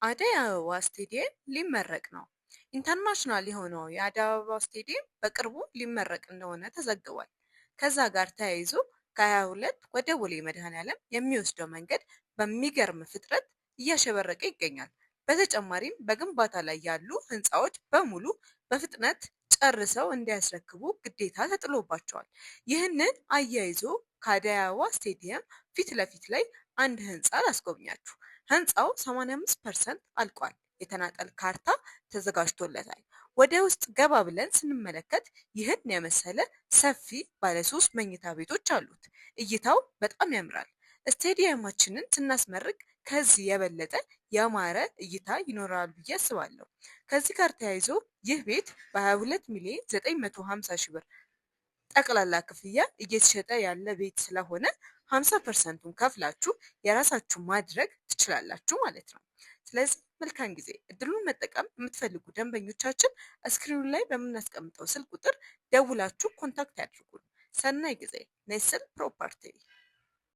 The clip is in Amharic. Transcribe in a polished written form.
አደይ አበባ ስቴዲየም ሊመረቅ ነው። International የሆነው የአደይ አበባ ስቴዲየም በቅርቡ ሊመረቅ እንደሆነ ተዘግቧል። ከዛ ጋር ተያይዞ ከ22 ወደ ቦሌ መድኃኔዓለም የሚወስደው መንገድ በሚገርም ፍጥነት እያሸበረቀ ይገኛል። በተጨማሪም በግንባታ ላይ ያሉ ህንፃዎች በሙሉ በፍጥነት ጨርሰው እንዲያስረክቡ ግዴታ ተጥሎባቸዋል። ይህንን አያይዞ ከአደይ አበባ ስቴዲየም ፊት ለፊት ላይ አንድ ህንፃ ላስጎብኛችሁ። ህንፃው 85% አልቋል። የተናጠል ካርታ ተዘጋጅቶለታል። ወደ ውስጥ ገባ ብለን ስንመለከት ይህን የመሰለ ሰፊ ባለሶስት መኝታ ቤቶች አሉት። እይታው በጣም ያምራል። ስቴዲየማችንን ስናስመርቅ ከዚህ የበለጠ ያማረ እይታ ይኖራል ብዬ አስባለሁ። ከዚህ ጋር ተያይዞ ይህ ቤት በ22 ሚሊዮን 950 ሺህ ብር ጠቅላላ ክፍያ እየተሸጠ ያለ ቤት ስለሆነ 50%ቱን ከፍላችሁ የራሳችሁ ማድረግ ትችላላችሁ ማለት ነው። ስለዚህ መልካም ጊዜ። እድሉን መጠቀም የምትፈልጉ ደንበኞቻችን screen ኑ ላይ በምናስቀምጠው ስልክ ቁጥር ደውላችሁ contact ያድርጉን። ሰናይ ጊዜ። ኔስል Property።